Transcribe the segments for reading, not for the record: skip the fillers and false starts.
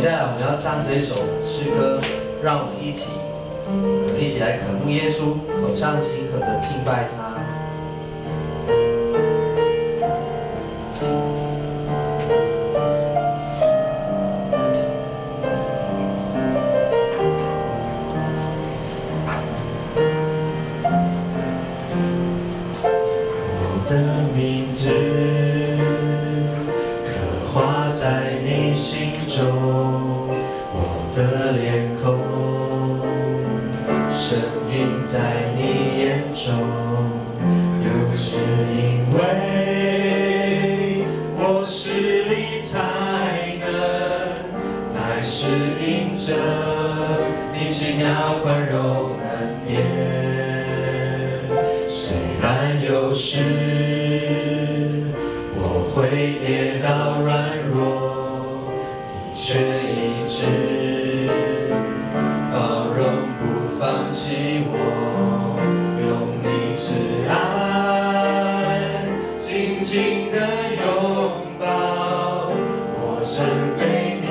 下來我們要唱這一首詩歌，讓我們一起來渴慕耶穌，口唱心和的敬拜他。我的名字刻畫在你心中，我的臉孔深印在你眼中，不是因為我實力才能，乃是因著你奇妙寬容恩典。雖然有時我會跌倒軟弱，你卻一直包容不放棄我，用你慈愛緊緊的擁抱我，讚美你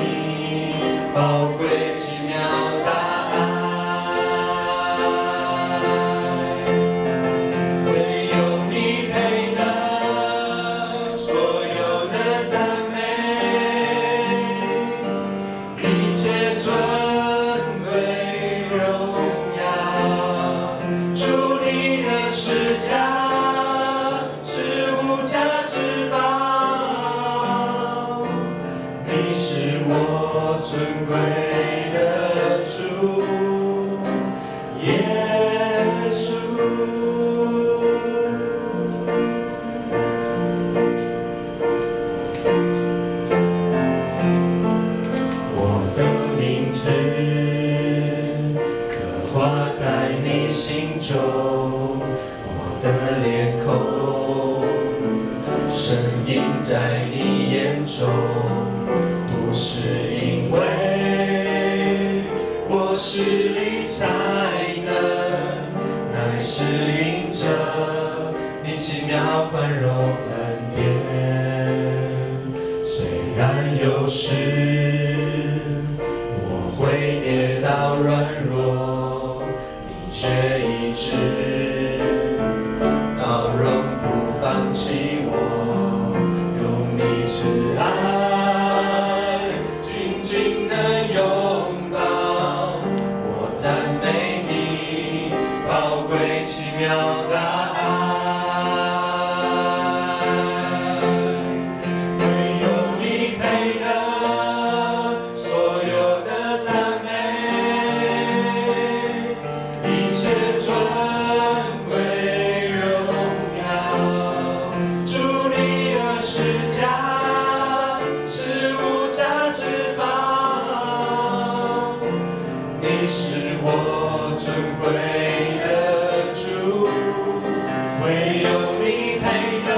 寶貴奇妙大愛，唯有你配得所有的讚美，一切尊貴榮耀，主你的十架是無價之寶，你是我尊貴的主耶穌。我的名字刻畫在你心中，我的臉孔深印在你眼中，不是因為我實力才能，乃是因著你奇妙寬容恩典。雖然有時我會跌倒軟弱，你卻一直包容不放棄我，用你慈愛緊緊的擁抱我，讚美你寶貴奇妙大愛，唯有你配得所有的讚美，一切尊貴榮耀，主你的十架是無價之寶，你是我尊貴的主，唯有你配得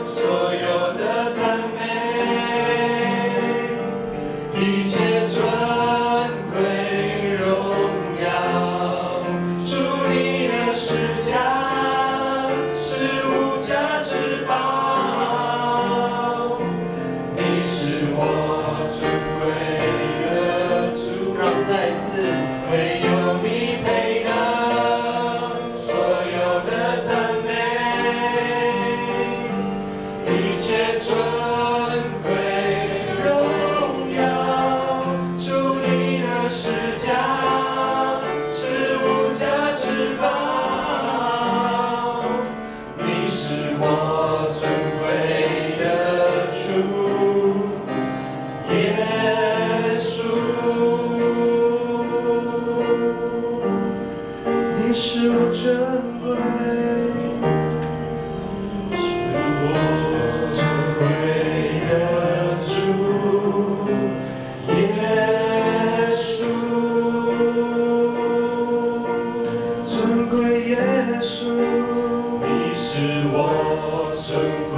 所有的讚美，一切尊貴榮耀，主你的十架是無價之寶，你是我尊貴的主。讓我們再一次，唯有你配得所有的讚美，一切尊貴榮耀，主你的十架是無價之寶，你是我尊貴的主耶穌。你是我尊貴，是我尊貴的主耶穌，尊貴耶穌，你是我尊貴